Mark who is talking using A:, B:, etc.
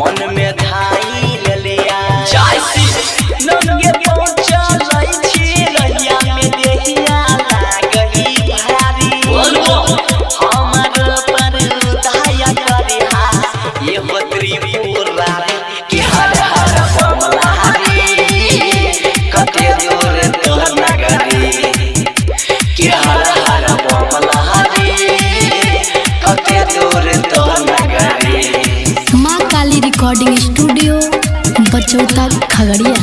A: मन में धाई लेलिया जायसी नंगे पहुंचलै छी रहिया में देहिया लागही भारी। हमर पर दया करिहा ये हो त्रिपुरारी कि हर हर बम लहरी कते दूर तोहर नगरी कि हर हर बम लहरी कते दूर तोहर नगरी।
B: माँ काली रिकॉर्डिंग स्टूडियो, बचौता, खगड़िया।